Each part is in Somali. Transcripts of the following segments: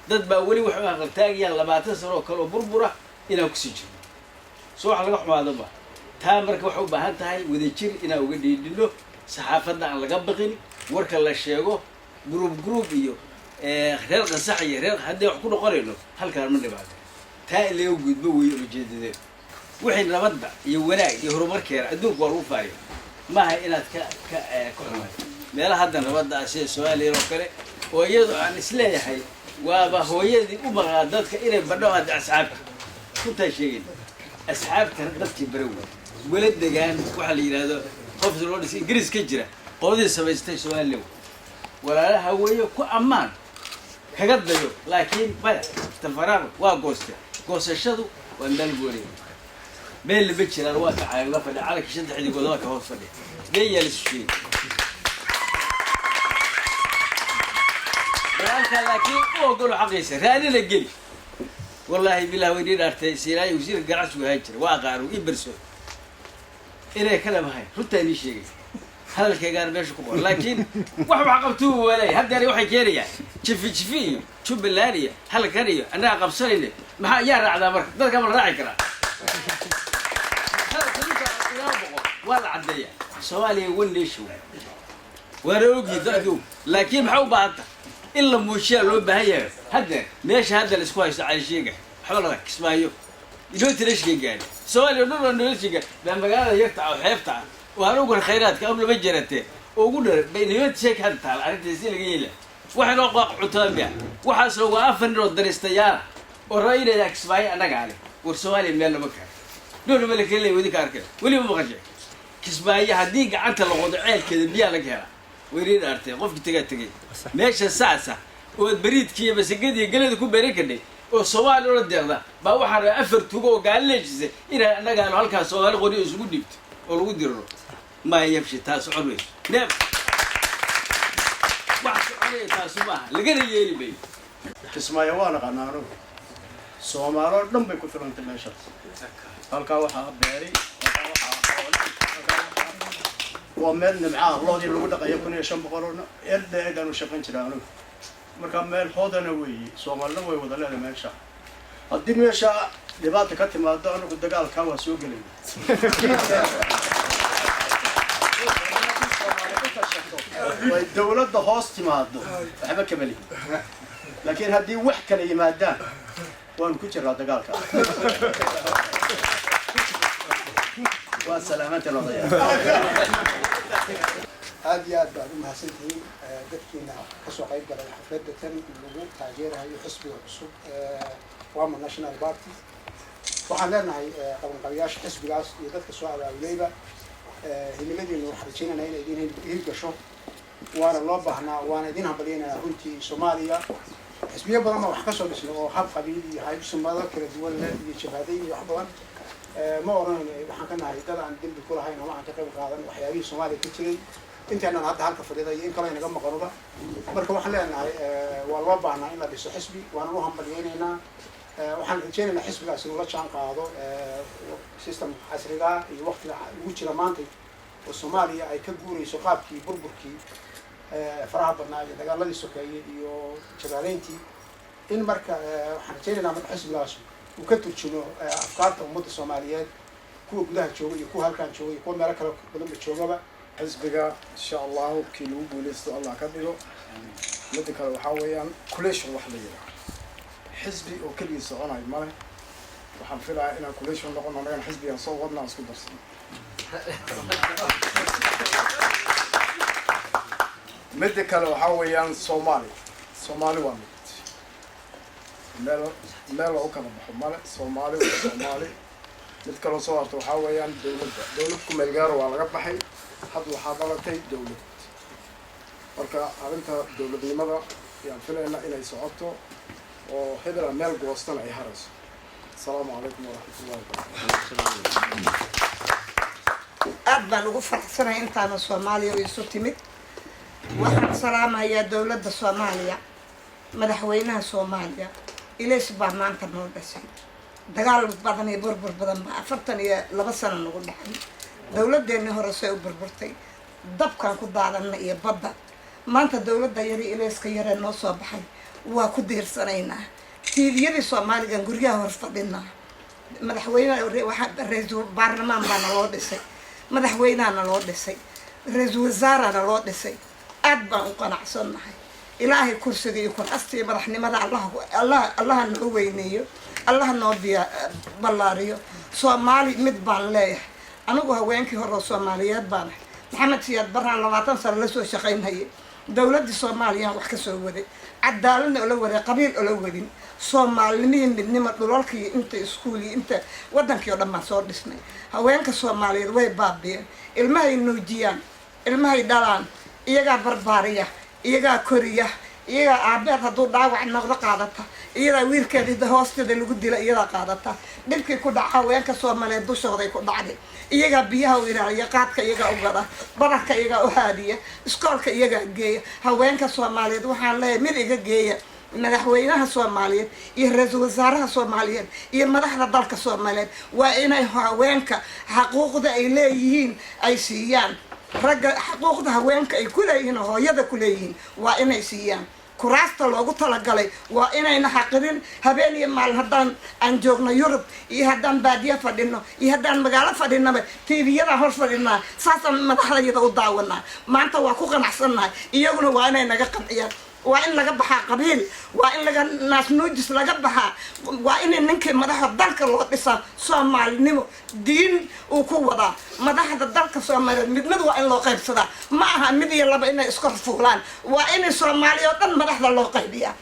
Dad baa weli waxay u aqaltaagayaan 20 sano oo kale oo burbura inaan kusii jirno. Soo wax laga xumaado ma taa? Marka waxay u baahan tahay wadajir inaan uga dhiidhino, saxaafadda aan laga baqin, warka la sheego, group group iyo reer Qansax iyo reer haddii wax ku noqonayno halkaan ma dhibaato. Taa in laga gudbo weeye ujeedadeed. Wixii nabadda iyo wanaag iyo horumarkeena adduunka waa lagu faariya. Maaha inaad ka xumaato meelaha hadda nabadda ah, sida Soomaaliya oo kale, oo iyadoo aan isleeyahay waaba hooyadii u maqaa dadka inay badho. Hadda asxaabta runtaa sheegayna, asxaabtana dadkii bara wey wala degaan. Waxaa la yidhahdo qof loo dhisay Ingiriis ka jira, qoladii samaystay Soomaaliya walaalaha weeye, ku ammaan kaga dayo. Laakiin maya, tafaraaq waa gooste. Goosashadu waa meel gooniya, meel lama jiraan. Waa ka calan la fadhiya, calanka shanta xidigood waa ka hoos fadhiya. Been yaa laisu sheegay walaalkaa, laakiin u ogolo xaqiisa, raadina geli. Wallaahi bilah way nii dhaartay. Siilaayo wasiirka ganacsigu ahaan jira, waa aqaanu ii berso inay ka dhabahay. Runtaa inii sheegay, hadalkaygaana meesha ku qoran. Laakiin wax qabtuu waalay. Haddeer waxay keenayaan jifi jifi iyo Jubbaland iyo halkan iyo annaga qabsanayna. Maxaa yaa raacdaa? Marka dadka ma la raaci karaa? Hadalka ninka ilaa boqol waa la caddeeyaa. Soomaaliya one nation waana ogyihi dadku, laakiin maxaa u baahan tahay in la muujiyaa loo baahan yahay. Haddeer meesha hadda la isku haysto calisheega waxba laga Kismaayo United Nationka gaari, Soomaaliya o dhan oo noloshiga baa magaalada yarta ah oo xeebta ah oo anuguna khayraadka anu lama jaratee oo ugu dhar bay United Nation hadda taala. Arrintaasi si laga yeela waxay noo qaaq cuntada miya? Waxaasna waa afar nin oo daristayaala oo raba inay Kismaayo annaga ale. War Soomaaliya meel lama karo, dhowna la kala leey. Wadinka arkay weliba maqashay Kismaayo haddii gacanta la qodo ceelkeeda biyaa laga helaa. Wayniin dhaartay, qofkii tegaa tegay meesha saasa oo bariidkii iyo masagadii gelada ku beeran kadhay oo Soomaaliya ula deeqda baa waxaa rabaa afar tugo oo gaali leejisay inay annagaanu halkaas Soomaali qoriyo isugu dhiibto oo lagu diriro. Maa yabshi, taa socon mayso. Neef wax soconaya taasu maaha, lagana yeeli mayo. Kismaayo waa naqaanaa anugu. Soomaaloo dhan bay ku filantay meeshaas. Halkaa waxaa beeri, halkaa waxaa xoole, halkaa waxaa waa meel nimcaa, loodii lagu dhaqayo 1500 oo erda eegaan u shaqayn jira anugu. Marka meel hoodana weeye, Soomaalina way wada leedahay meesha. Haddii meesha dhibaata ka timaado, anagu dagaalkaa waa soo gelayna. Way dawladda hoos timaado waxba kama lihin, laakiin haddii wax kala yimaadaan waanu ku jiraa dagaalka. Waa salaamantan odayaal. Aada iyo aad baad u mahadsantihiin dadkiina kasoo qayb galay xafladda tan lagu taageerayo xisbiga cusub Wama National Party. Waxaan leenahay qabanqabiyaasha xisbigaas iyo dadka soo abaabulayba, himiladiinu waxaan rajaynayna inay idin hirgasho, waana loo baahnaa, waana idin hambalyaynaya runtii. Soomaaliya xisbiyo badan baa wax kasoo dhisnay oo hab qabiil iyo hayb sumado kala duwan leh iyo jabhaday iyo wax badan. Ma oranayno waxaan ka nahay dad aan dembi ku lahayn ama aan ka qayb qaadan waxyaabihii Soomaaliya ka jiray, inteenan hadda halka fadhida iyo in kaloo inaga maqanoba. Marka waxaan leenahay waa loo baahnaa in la dhiso xisbi, waanan u hambalyaynaynaa. Waxaan rajaynaynaa xisbigaas inuu la jaan qaado system casriga iyo waqtiga lagu jira maanta, oo Soomaaliya ay ka guurayso qaabkii burburkii faraha badnaa iyo dagaaladii sokeeye iyo jabaadeyntii. In marka waxaan rajaynaynaa marka xisbigaas uu ka turjumo afkaarta ummadda Soomaaliyeed, kuwa gudaha jooga iyo kuwa halkaan jooga iyo kuwa meelo kale badanba joogaba. Xisbiga insha Allahu kii lagu guuleysto Allah ka dhigo. Midda kale waxaa weeyaan coalition wax la yidhaha, xisbi oo keligii soconayo male. Waxaan filayaa inaan coalition noqono, anagana xisbigaan soo wadna aan isku darsano. Midda kale waxaa weeyaan Soomaali, Soomaali waa mid, meel meel loogu kala baxo male. Soomaali waa Soomaali. Mid kaloo soo harta waxaa weeyaan dawladda, dawlad ku meel gaaro waa laga baxay, hadda waxaa dhalatay dawlad. Marka arrinta dawladnimada ayaan filaynaa inay socoto oo hebela meel goostana ay harayso. Asalaamu calaykum waraxmatullahi wabarakatu. Aad baan ugu faraxsanahay intaana Soomaaliya oo isu timid. Waxaan salaamayaa dowladda Soomaaliya, madaxweynaha Soomaaliya. Ilays baa maanta noo dhashay. Dagaal badan iyo burbur badan baa 42 sano nagu dhacay. Dowladdeennii hore say u burburtay, dabkaan ku daadanna iyo badda. Maanta dowladda yari ilayska yaree noo soo baxay waa ku diirsanaynaa. TV-yadii Soomaaligan guryaha hor fadhinaa. Madaxweyne, ra-iisul baarlamaan baa naloo dhisay, madaxweynaha naloo dhisay, ra-iisul wasaara naloo dhisay. Aad baan u qanacsannahay. Ilaahay kursiga iyo kuraasta iyo madaxnimada Allah, Allah, Allaha noo weyneeyo, Allaha noo biya ballaariyo. Soomaali mid baan leeyahay. Anigu haweenkii hore oo Soomaaliyeed baan ahay. Maxamed Siyaad Baraan 20 sano lasoo shaqaynhayay. Dowladii Soomaaliyaan wax kasoo waday, cadaaladna ola waday, qabiil ola wadin, soomaalinimihii, midnimo, dhulalkii, inta iskuul iyo inta wadankii oo dhan baan soo dhisnay. Haweenka Soomaaliyeed way baabiyeen. Ilmahay nuujiyaan, ilmahay dhalaan, iyagaa barbaariya, iyagaa koriya, iyagaa aabeed hadduu dhaawac noqdo qaadata, iyadaa wiilkeeda hoosteeda lagu dila iyadaa qaadata. Dhibkii ku dhaca haweenka Soomaaliyeed dushooday ku dhacday. Iyagaa biyaha u ilaaliya, qaadka iyagaa u gada, bararka iyagaa u haadiya, iskoolka iyagaa geeya. Haweenka Soomaaliyeed waxaan leeyahay, mid iga geeya madaxweynaha Soomaaliyeed iyo ra-iisul wasaaraha Soomaaliyeed iyo madaxda dalka Soomaaliyeed, waa inay haweenka xaquuqda ay leeyihiin ay siiyaan. Ragga xaquuqda haweenka ay ku leeyihiin oo hooyada ku leeyihiin waa inay siiyaan. Kuraasta loogu talagalay waa inayna xaqirin. Habeen iyo maalin haddaan aan joogno Yurub iyo haddaan baadiye fadhino iyo haddaan magaalo fadhinaba, TV-yadaan hor fadhinaa, saasaan madaxdayada u daawanaa. Maanta waa ku qanacsannahay, iyaguna waa inay naga qanciyaan. Waa in laga baxaa qabiil, waa in laga naasnuujis laga baxaa, waa in ninkii madaxda dalka loo dhisaa soomaalinimo diin uu ku wadaa. Madaxda dalka Soomaaliyeed mid mid waa in loo qaybsadaa. Ma aha mid iyo laba inay iskor fuulaan. Waa in Soomaaliya oo dhan madaxda loo qaybiyaa,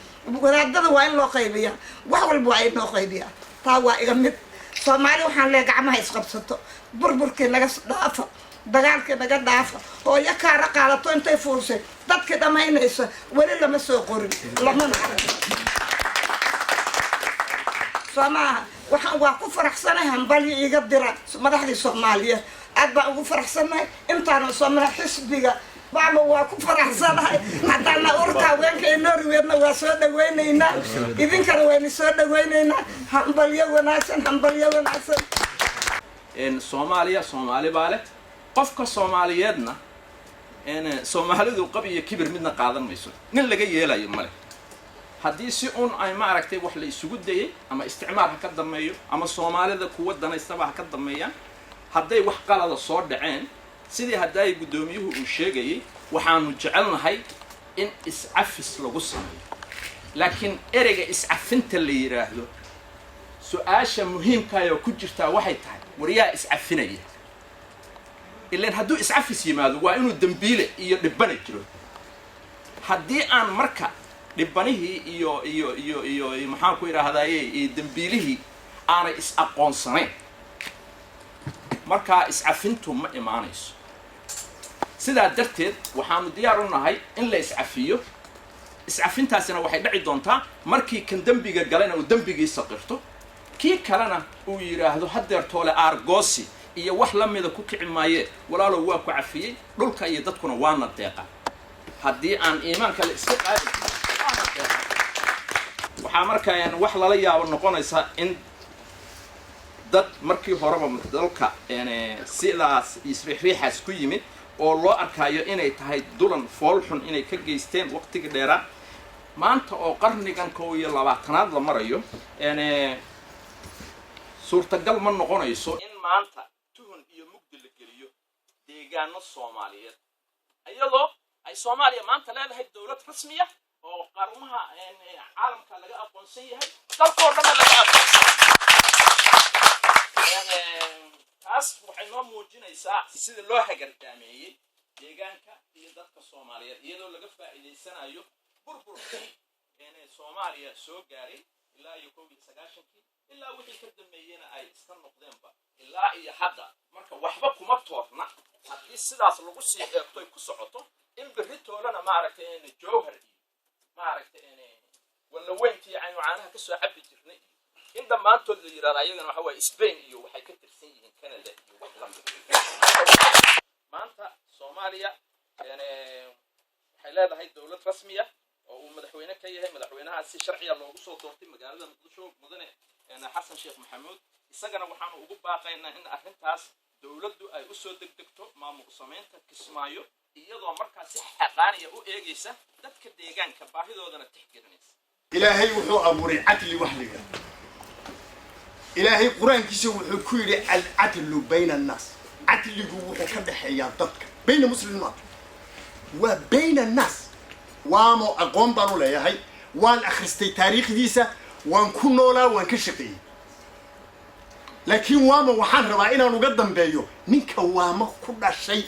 wadaadada waa in loo qaybiyaa, wax walba waa in loo qaybiyaa. Taa waa iga mid. Soomaali waxaan leeya, gacmaha isqabsato, burburkii naga dhaafa, dagaalkii naga dhaafa. Hooyo kaara qaadato intay fuulsay dadkii dhammaynaysa weli lama soo qorin, lamana arag, soo maaha? Waxaan waa ku faraxsanahay. Hambalyo iga dira madaxdii Soomaaliyeed. Aad baan ugu faraxsanahay intaana Soomaaliya. Xisbiga baama waa ku faraxsanahay. Haddaana urka haweenka ee Norweedna waa soo dhawaynaynaa, idinkana wayna soo dhawaynaynaa. Hambalyo wanaagsan, hambalyo wanaagsan. Soomaaliya Soomaali baa leh. Qofka Soomaaliyeedna, Soomaalidu qab iyo kibir midna qaadan mayso, nin laga yeelayo male. Haddii si un ay maaragtay wax la isugu dayay, ama isticmaar ha ka dambeeyo ama Soomaalida kuwa danaystaba ha ka dambeeyaan, hadday wax qalada soo dhaceen, sidii haddaay guddoomiyuhu uu sheegayay, waxaanu jecelnahay in iscafis lagu sameeyo. Laakiin ereyga iscafinta la yidhaahdo, su-aasha muhiimkaayoo ku jirtaa waxay tahay, waryaa iscafinaya? Ilan hadduu iscafis yimaado waa inuu dembiile iyo dhibana jiro. Haddii aan marka dhibanihii iyo maxaan ku idhaahdaye iyo dembiilihii aanay is-aqoonsanayn, markaa iscafintu ma imaanayso. Sidaa darteed waxaanu diyaar u nahay in la iscafiyo. Iscafintaasina waxay dhici doontaa markii kan dembiga galayna uu dembigiisa qirto, kii kalena uu yidhaahdo haddeertoole aargoosi iyo wax la mida ku kici maayee, walaalow waa ku cafiyey. Dhulka iyo dadkuna waana deeqa. Haddii aan iimaanka la iska qaadin, waana deeqa. Waxaa markaa wax lala yaabo noqonaysa in dad markii horeba dalka sidaas isriixriixaas ku yimid oo loo arkaayo inay tahay dulan foolxun inay ka geysteen waqtigii dheeraa, maanta oo qarnigan 21aad la marayo, suurtagal ma noqonayso in maanta tuhun iyo mugdi la geliyo deegaano Soomaaliyeed, iyadoo ay Soomaaliya maanta leedahay dowlad rasmiya oo qarumaha caalamka laga aqoonsan yahay, dalkoo dhanna laga aqoonsan. Taas waxay noo muujinaysaa sida loo hagardaameeyey deegaanka iyo dadka Soomaaliyeed, iyadoo laga faa'iidaysanayo burburkii Soomaaliya soo gaaray ilaa iyo 91-kii, ilaa wixii ka dambeeyena ay iska noqdeenba ilaa iyo hadda. Marka waxba kuma toorna haddii sidaas lagu sii eegto ay ku socoto in berri toolana maaragtay Jowhar iyo maaragtay Wallaweyntii aynu caanaha kasoo cabbi jirnay in dhammaantood la yidhahdo ayagana waxa waaye Spain iyo waxay ka tirsan yihiin Canada iyo wax la mid. Maanta Soomaaliya waxay leedahay dowlad rasmiya oo uu madaxweyne ka yahay, madaxweynaha si sharciya loogu soo doortay magaalada Muqdisho, mudane Xasan Sheekh Maxamuud. Isagana waxaanu ugu baaqaynaa in arrintaas dowladdu ay usoo degdegto maamul samaynta Kismaayo. Iyadoo markaa si xaqaaniya u eegaysa dadka deegaanka, baahidoodana tixgelinaysa. Ilaahay wuxuu abuuray cadli wax la yidhahdo. Ilaahay Qur-aankiisa wuxuu ku yidhi: "Alcadlu bayna annaas." Cadligu wuxuu ka dhexeeyaa dadka, bayna muslimaat, waa bayna annaas. Waamo aqoon baan u leeyahay, waan akhristay taariikhdiisa, waan ku noolaa, waan ka shaqeeyey. Laakiin Waamo waxaan rabaa inaan uga dambeeyo ninka Waamo ku dhashay.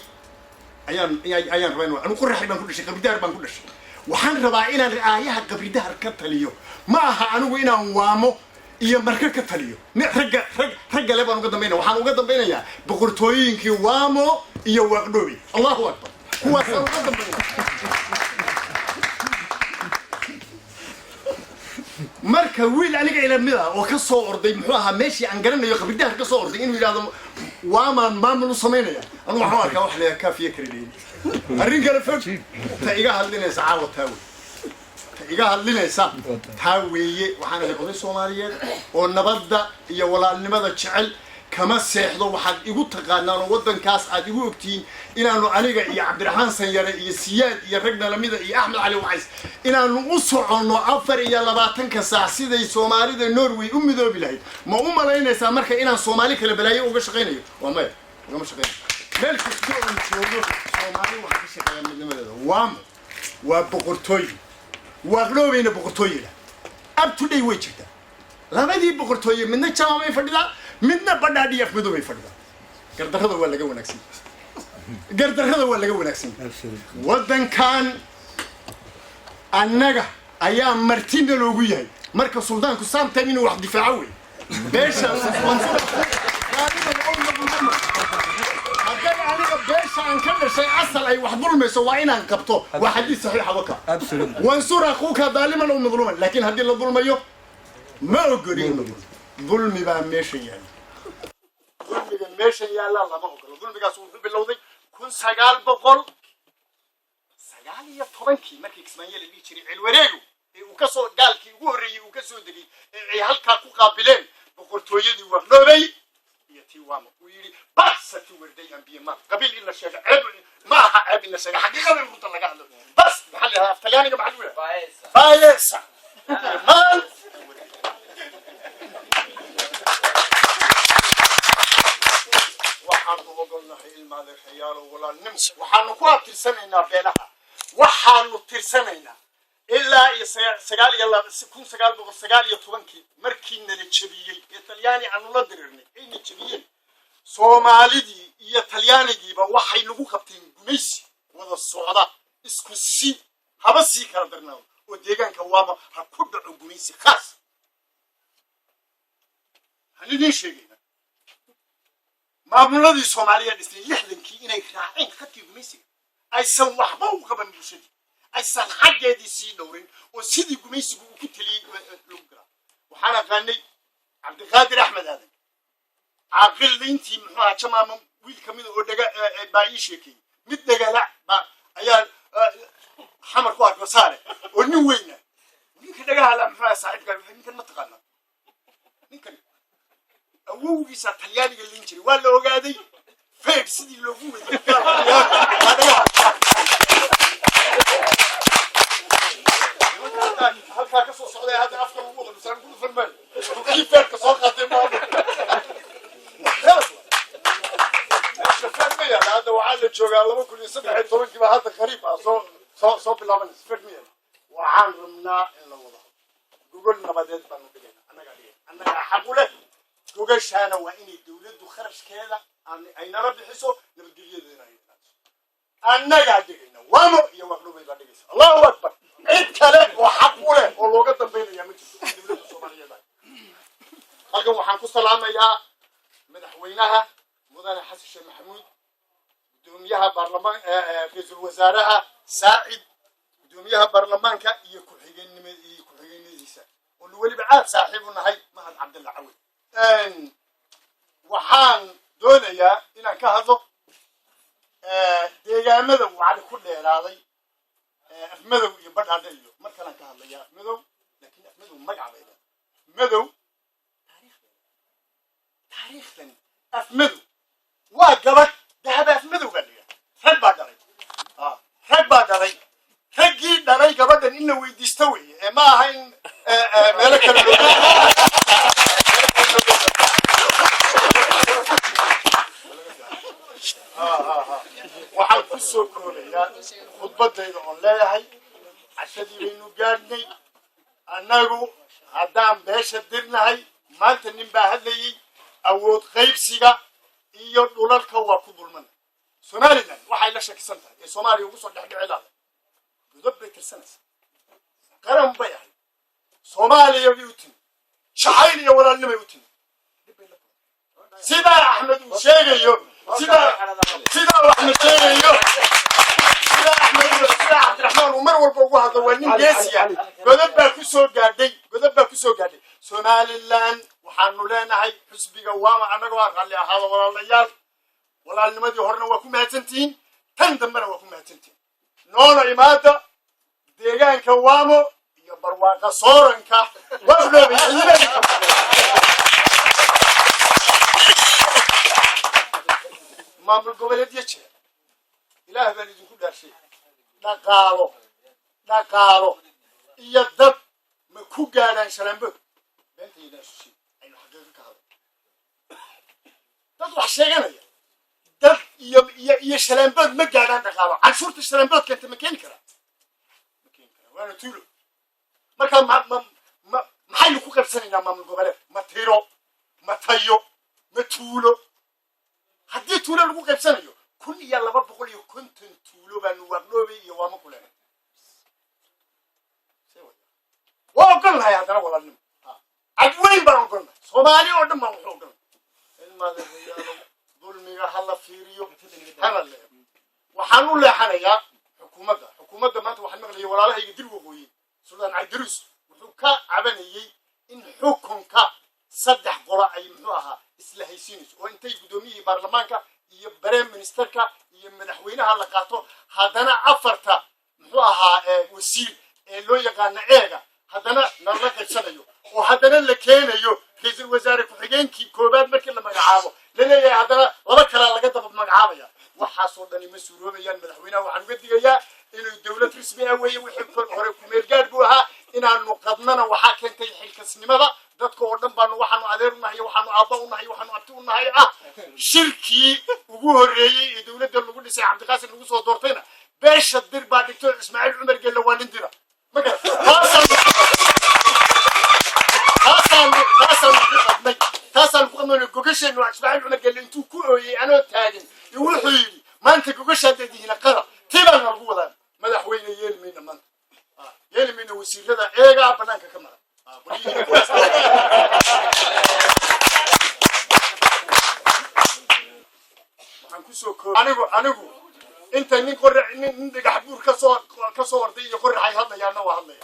Ayaan rabaa anu Qoraxi baan ku dhashay, Qabridahar baan ku dhashay. Waxaan rabaa inaan aayaha Qabridahar ka taliyo. Ma aha anigu inaan Waamo iyo Marka ka taliyo. Ragga rag raggale baan uga dambaynaya. Waxaan uga dambaynayaa boqortooyinkii Waamo iyo Waaqdhoobi. Allahu akbar, kuwaasaan uga dambaynaya. Marka wiil aniga ila mid ah oo ka soo orday, muxuu ahaa, meeshii aan garanayo, Qabridahar ka soo orday, inuu yidhahdo waamaan maamul u samaynaya, anu waxaan u arkaa wax la kaafiye kara dheeli. Arrin kale fog ta iga hadlinaysa caawa taa wey, ta iga hadlinaysa taa weeye. Waxaan ahay oday Soomaaliyeed oo nabadda iyo walaalnimada jecel. Kama seexdo. Waxaad igu taqaanaan oo waddankaas aad igu ogtihiin inaanu aniga iyo Cabdiraxmaan Sanyare iyo Siyaad iyo rag nalamida iyo Axmed Cali Wacays inaanu u soconno 24-ka saac siday Soomaalida Norway u midoobi lahayd. Ma u malaynaysaa marka inaan Soomaali kale balaayo uga shaqaynayo? Waa maya, ugama shaqaynayo. Meel kasta oon joogo Soomaali waxaan ka shaqeeyaa midnimadeeda. Waamo waa boqortooyi, Waaqdhoobayna boqortooyila up to day way jirtaa. Labadii boqortooye midna Jamaamay fadhidaa, midna Badhaadhiyo Afmadoobay fadhidaa. Gardarrada waa laga wanaagsan yahay, gardarrada waa laga wanaagsan yahay. Waddankan annaga ayaa martina loogu yahay. Marka suldaanku sometime inuu wax difaaco wey. Beesha hadday aniga beesha aan ka dhashay asal ay wax dulmayso, waa inaan qabto. Waa xadiis saxiixa waka: "Wansur akhuuka daaliman aw madluuman." Laakiin haddii la dulmayo, ma ogoli in la dulmo. Dulmi baa meeshan yaalla. Dulmiga meeshan yaalla lama ogolo. Dulmigaas wuxuu bilowday 1919-kii, markii Kismaayo la dhihi jiray Celwareego, ee uu kasoo gaalkii ugu horreeyey uu kasoo degay, ee ay halkaa ku qaabileen boqortooyadii Wardhoobey iyo tii Waamo. Uu yidhi basati werday ambiye. Qabiil in la sheego ceeb ma aha. Ceeb in la sheego xaqiiqada in runta laga hadlo. Bas, maxaa la yidhahdaa af Talyaaniga? Maxaa lagu yidhahdaa? Baayesa maal. Waxaanu ogolnahay, ilmaadeerkayaalo, walaalnimo. Waxaanu ku abtirsanaynaa beelaha. Waxaanu tirsanaynaa ilaa iyo sagaal iyo 1919-kii, markii nala jebiyey ee Talyaani aanu la dirirnay, ayna jebiyeen. Soomaalidii iyo Talyaanigiiba waxay nagu qabteen gumaysi wada socda, isku si haba sii kala darnaado, oo deegaanka Waama ha ku dhaco gumaysi khaas. Waxaan idiin sheegaynaa maamuladii Soomaaliya dhisnay 60-kii inay raaceen khadkii gumaysiga, aysan waxba u qaban bulshadii, aysan xaggeedii sii dhowrin, oo sidii gumaysigu uu ku teliyey lagu garaa. Waxaan aqaanay Cabdiqaadir Axmed Aadan Caaqil intii, muxuu ahaa, Jamaama wiil kamida oo dhaga baa ii sheekeeyey. Mid dhagala baa ayaa Xamar ku arko saare oo nin weyna. Ninka dhagaha la, muxuu ahaa, saaxiibka, ninkan ma taqaanaa? Ninkan awowgiisa Talyaaniga liin jiray, waa la ogaaday. Feeg sidii loogu waday waa dhagaha. Halkaa ka soo socday hadda afka lagu wada dhusaan ku dhufan maayo. Kii feerka soo qaatay maamo meesha feer ma yaala. Hadda waxaa la joogaa 2013-kii baa hadda qariib ah soo bilaabanaysa. Feer ma yaala. Waxaan rabnaa in la wada gogol nabadeed baanu dhigayna. Annagaa dhigayna, annagaa xaq u leh gogashaana. Waa inay dawladdu kharashkeeda ay nala bixiso, nabadgelyadeena ay ilaaliso. Annagaa dhigayna. Waamo iyo Waaqdhubay baa dhigaysa. Allahu akbar. Cid kale oo xaq u leh oo looga dambaynaya ma jirto dawladda Soomaaliyeed. Halkan waxaan ku salaamayaa madaxweynaha mudane Xasan Sheekh Maxamuud, gudoomiyaha baarlamaan, ra-iisul wasaaraha Saacid, gudoomiyaha baarlamaanka iyo ku-xigeenima iyo ku-xigeenadiisa oo weliba aad saaxiib u nahay, Mahad Cabdalla Cawed. Waxaan doonayaa inaan ka hadlo deegaamada uu Cali ku dheeraaday, Afmadow iyo Badhaadhe. Iyo mar kalaan ka hadlaya Afmadow, laakiin Afmadow magac bay leedahay. Afmadow taariikhdan, Afmadow waa gabadh Dahaba. Afmadow baa la yidhaha, rag baa dhalay. In la weydiisto weeye ee ma aha in meelo kale loo. Waxaan ku soo koobayaa khudbaddayda oon leeyahay, cashadii baynu gaadhnay. Annagu haddaan beesha dirnahay, maanta nin baa hadlayey, awood qaybsiga iyo dhulalka waa ku dulmana. Somaliland waxay la shakisan tahay ee Soomaaliya ugu soo dhexdhici laada godob bay tirsanaysaa. Qaran bay ahayd, Soomaaliya bay u timi, jacayl iyo walaalnimay u timi. Sidaa Axmed uu sheegayo, sidaa uu Axmed sheegayo, sidaa Axmed iyo sidaa Cabdiraxmaan uu mar walba ugu hadlo, waa nin geesiya. Godob baa ku soo gaadhay, godob baa ku soo gaadhay Somaliland. Waxaanu leenahay xusbiga Waama annagoo aan raalli ahaada. Walaalayaal, walaalnimadii horena waa ku mahadsantihiin, tan dambena waa ku mahadsantihiin. Noona imaada deegaanka Waamo iyo barwaaqa sooranka Wafdhoobay ciidamada. Maamul goboleedyo jira, Ilaah baan idinku dhaarshay, dhaqaalo iyo dad ma ku gaadhaan Shalaambood? Beenta yadaan isu sheeg, aynu xaqiiqo ka hadal. Dad wax sheeganaya, dad iyo Shalaambood ma gaadhaan dhaqaalo. Canshuurta Shalaambood keenta ma keeni karaa? Ma keeni karaa, waana tuulo. Marka ma maxaynu ku qabsanaynaa maamul goboleed? Ma tiro, ma tayo, ma tuulo? Haddii tuulo lagu qaybsanayo, 1250 tuulo baanu Waaqdhoobey iyo Waamo ku leenahay. Waa ogolnahay haddana walaalnimo cadweyn baan ogolnahay, Soomaali oo dhan baan wuxuu ogolnahay. Ilmaadayaalow, dulmiga ha la fiiriyo, hana leego. Waxaan u leexanayaa xukuumadda. Xukuumadda maanta waxaan maqlayay walaalahayga Dil Waqooyi, Suldaan Cabdiruus wuxuu ka cabanayey in xukunka saddex qolo ay muxuu ahaa isla haysiinayso, oo intay guddoomiyihii baarlamaanka iyo prime ministerka iyo madaxweynaha la qaato, haddana afarta muxuu ahaa wasiir ee loo yaqaano eega haddana nala qaybsanayo, oo haddana la keenayo ra-iisul wasaare ku-xigeenkii koobaad markii la magacaabo laleeyahay haddana laba kalaa laga daba magacaabaya. Waxaasoo dhani ma suuroobayaan. Madaxweynaha waxaan uga digayaa inuu dowlad rasmi ah weeye, wixii kor hore kumeelgaadh buu ahaa. Inaanu qadnana waxaa keentay xilkasnimada dadka oo dhan baanu waxaanu adeer u nahay, waxaanu aabba u nahay, waxaanu abti u nahay ah. Shirkii ugu horreeyey ee dowladda lagu dhisay, Cabdiqaasim lagu soo doortayna, beesha Dir baa dhigto. Ismaaciil Cumar Gelle waa nin Dira. Ma garan, taasaanu ku qadnay, taasaanu ku qadnay gogasheennu. Ismaaciil Cumar Gelle intuu ku ooyey anoo taagan iyo wuxuu yidhi, "Maanta gogashaad leedihiin qada." Tii baana lagu wadaa. Madaxweyne, yeeli mayna maanta. Yeeli mayna wasiirada eegaa banaanka ka mara. Qolyihiina kuwaas. Waxaan kusoo koob anigu inta nin qorra nin dhagax buur kasoo orday iyo qorraxay hadlayaanna waa hadlaya.